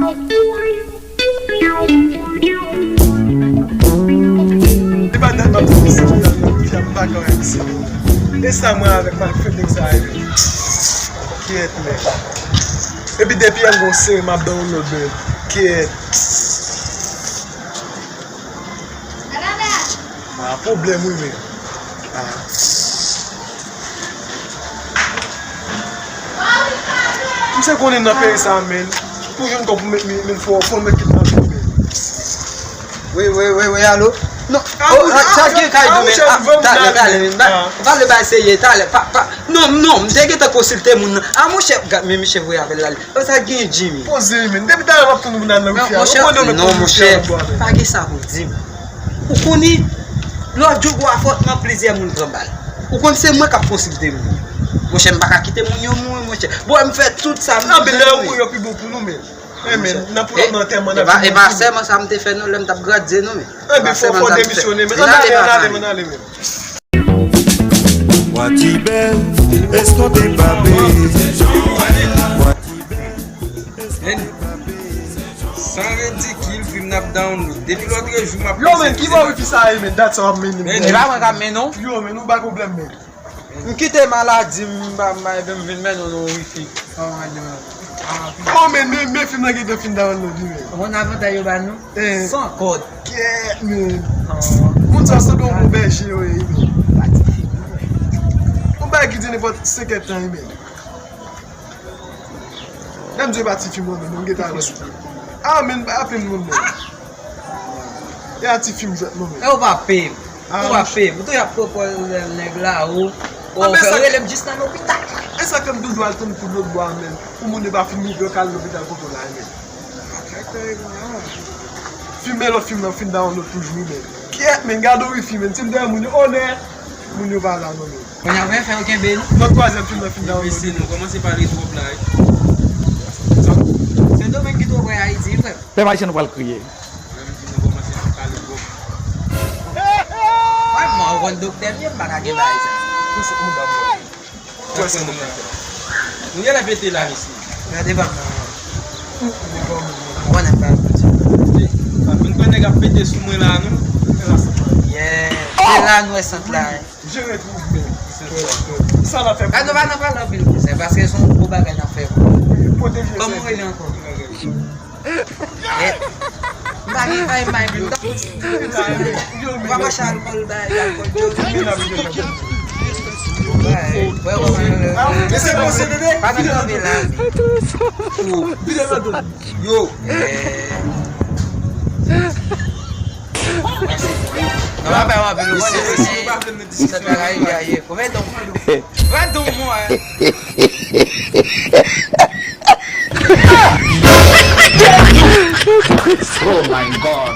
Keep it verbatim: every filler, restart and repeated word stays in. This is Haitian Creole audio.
E pa dat m ap di misye, m pa ka wè misye. E sa mwen avèk mal fè nèg sa yo. Kyèt, men. Epi depi yè m gon seri m ap download, men. Kyèt. Ah, pwoblèm wi, men. Ah. Misye konnen nan peyi sa, men. Pou jwenn kòb pou met, men, men fò, fò met kidnape, men. Wi, wi, wi, wi, alo? Non. Ah, oh, ah, sa gen kay di, men. Ah, talè, talè, men. Ba, pale ba seye, talè. Pa, pa. Non, non, m te gentan konsilte moun nan. Ah, monchè, gad, men misye voye avè l ale. Sa gen Jimmy. Poze, men. Depi talè m ap tann ou nan nan wifi a. Ou konnen men non, monchè, pa gen sa pou di m. Ou konnen, lòt jou gwo afwontman plizyè moun pran bal. Ou konn se mwen k ap konsilte moun. Monchè, m pa ka kite moun yo mouri, monchè. Bon, m fè tout sa m. Nan men lè yo mouri yo pi bon pou nou, men. E men, nan pou lòt nan antèman, e pa sèman sa m te fè non, lè m t ap gradye non, men. E ben, fò, fò demisyone, men. Ann ale, ann ale, men, ann ale, men. Watibè, èske w te pape? Watibè, èske w te pape? San ridikil, fim n ap download. Depi lòtrejou, m ap... Yo, men, ki bò wifi sa ye, men? Dat sa w ap mennen m. E pa mwen k ap mennen w. Yo, men, nou bay pwoblèm, men. M kite maladi m, m pa, m pa, epi m vin mennen w nan wifi. Oh, men, men, men fim nan gentan fin download, wi, men. Ou konn avantay yo ba nou? Eh. San kòd. Kèt, men. Moun sa sanble yon bon bèje yo ye, men. Pa ti fim, non, men. Yon bagay ki di nenpòt senkant tan, men. Lè m di yo pa ti fim, non, men, m gentan alòs. Ah, men, pa apèn moun, men. E a ti fim jwèt, non, men. E ou pa peye m. Ou pa peye m. Ou tou y ap pran pòz nèg la, ou. Ou fè rele m jis nan lopital. E sa ke m toujou al tann kou dlo bwa, men. Pou moun yo pa fin rive, yo ka al lopital kote w la, men. Fim, men lòt fim nan fin download toujou, men. Kyèt, men, gade wi fim, men. Si m te wè moun yo, onè, moun yo pa la, non, men. Kounye a, fè yo kenbe nou. Lòt twazyèm fim nan fin download. Mesye, nou kòmanse pale twòp la, wi. Sendomeng ki twò prè Ayiti, wi, frè m. Pèp ayisyen nou pral kriye. Menm si nou kòmanse pale twòp. Mwen, mwen, ou konn doktè m ye, m pa ka gen bagay sa. Ou se ou dabò. Ou wè sa nou ka fè. Nou genlè pete la, mesye. Gade pa m nan. Ou konnen m pa. Vin pran nèg ap pete sou mwen la, non. Yeah. Se la nou wè sant la. Je retrouve men. Sa la fè. Gade, nou pa nan pale anpil kouzen, paske se yon gwo bagay n ap fè. Pwoteje. Kòman ou rele ankò? Eh, m pa gen kay may menm. Ou pa mache alkòl, bay alkòl, yo. Bay, wè, wè, wè, wè. Mesye, mesye, bebe. Pa nan kanpe la. Yo. Eh. Non, pa bay anpil, ou konnen, mesye. Sa bagay, ya, ye. Kòman donk? Gad yon mò, eh. Oh my God.